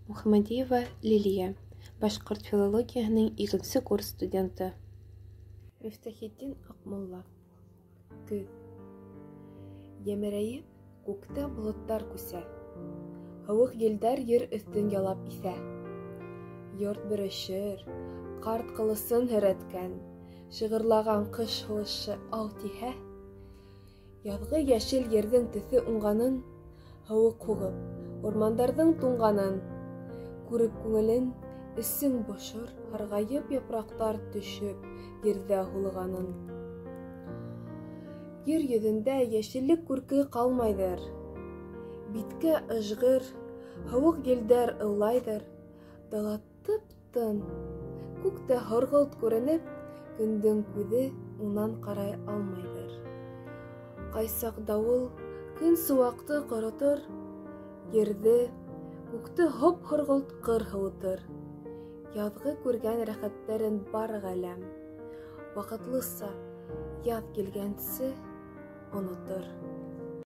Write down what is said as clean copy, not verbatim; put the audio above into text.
Мөхәммәдиева Лилиә — башҡорт филологияһының икенсе курс студенты. Мифтахетдин Аҡмулла. Көҙ. Йәмерәйеп күктә болоттар күсә. Һыуыҡ елдәр ер өҫтөн ялап иҫә. Йорт бөрөшөр, ҡарт ҡылысын һөрәткән, Шығырлаған ҡыш һулышы ау тиһә, Яҙғы йәшел ерҙең төҫө уңғанын, Һыуыҡ һуғып, урмандарҙың туңғанын Күреп күңелен, эсең бошор, һарғайып япраҡтар төшөп, ерҙә һулығанын. Ер йөҙөндә йәшеллек күрке ҡалмайҙыр. Биткә ыжғыр, һыуыҡ елдәр ылайҙыр. Дала тып-тын, күктә һорғолт күренеп, көндөң күҙе унан ҡарай алмайҙыр. Ҡайсаҡ дауыл көн сыуаҡты ҡоротор, ерҙе, күкте һоп-һорғолт ҡыр һыуытыр. Яҙғы күргән рәхәттәрен бар ғаләм, ваҡытлыса яҙ килгәнсе онотор.